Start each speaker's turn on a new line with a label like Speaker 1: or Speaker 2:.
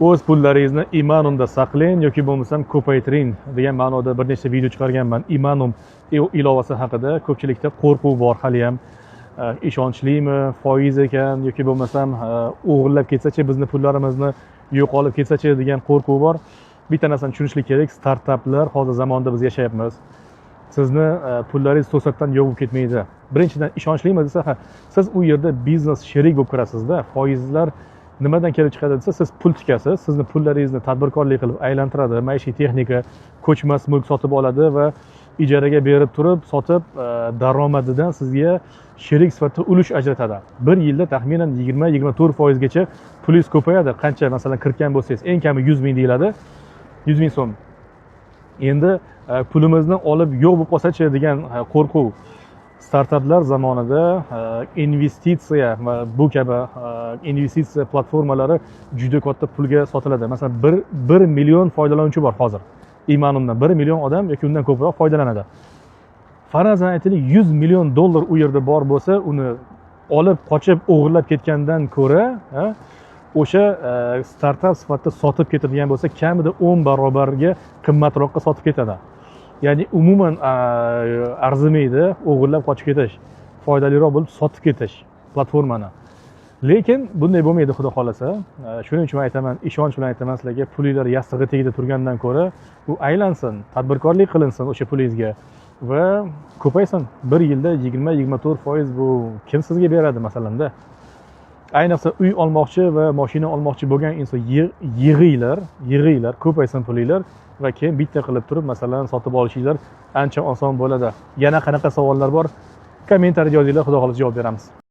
Speaker 1: O'z pullaringizni Imanumda saqlang yoki bo'lmasam ko'paytiring degan ma'noda bir nechta video chiqarganman. Imanum ilovasi haqida ko'pchilikda qo'rquv bor haliyam. Ishonchlimi, foiz ekan yoki bo'lmasam o'g'irlab ketsachi, bizni pullarimizni yo'qolib ketsachi degan qo'rquv bor. Bitta narsani tushunishlik kerak, startaplar hozir zamonda biz yashayapmiz. Sizni pullaringiz to'satdan yo'q bo'lib ketmaydi. Birinchidan, ishonchlimi desa, ha, siz u yerda biznes sherik bo'lib kirasizda. Foizlar nimadan kelib chiqadi desa, siz pul tikasiz, sizni pullaringizni tadbirkorlik qilib aylantiradi, maishiy texnika, ko'chmas mulk sotib oladi va ijaraga berib turib, sotib, daromadidan sizga sherik sifatida ulush ajratadi. Bir yilda taxminan 20-24 foizgacha pulingiz ko'payadi. Qancha, masalan, kiritgan bo'lsangiz, eng kami 100 000 deyiladi, 100 000 so'm. Endi pulimizni olib yo'q bo'lib qolsachi degan qo'rquv. Startaplar zamonida investitsiya va bu kabi investitsiya platformalari juda katta pulga sotiladi. Masalan, 1 million foydalanuvchi bor hozir Imanumdan, 1 million odam yoki undan ko'proq foydalanadi. Farazan aytaylik, 100 million dollar u yerda bor bo'lsa, uni olib qochib, o'g'irlab ketgandan ko'ra, o'sha startap sifatida sotib ketadigan bo'lsa, kamida 10 barobarga qimmatroqqa sotib ketadi. Ya'ni umuman arzimaydi o'g'irlab qochib ketish, foydaliroq bo'lib sotib ketish platformani. Lekin bunday bo'lmaydi, xudo xohlasa. Shuning uchun aytaman, ishonch bilan aytaman sizlarga, pulinglar yastig'i tagida turgandan ko'ra u aylansin, tadbirkorlik qilinsin o'sha pulingizga va ko'paysin. Bir yilda 20-24 foiz, bu kim sizga beradi masalanda? Ayniqsa uy olmoqchi va moshina olmoqchi bo'lgan inson, yig'inglar, yig'inglar, ko'paysin pulinglar va keyin bitta qilib turib, masalan, sotib olishinglar ancha oson bo'ladi. Yana qanaqa savollar bor, kommentariyada yozinglar, xudo xohlasa, javob beramiz.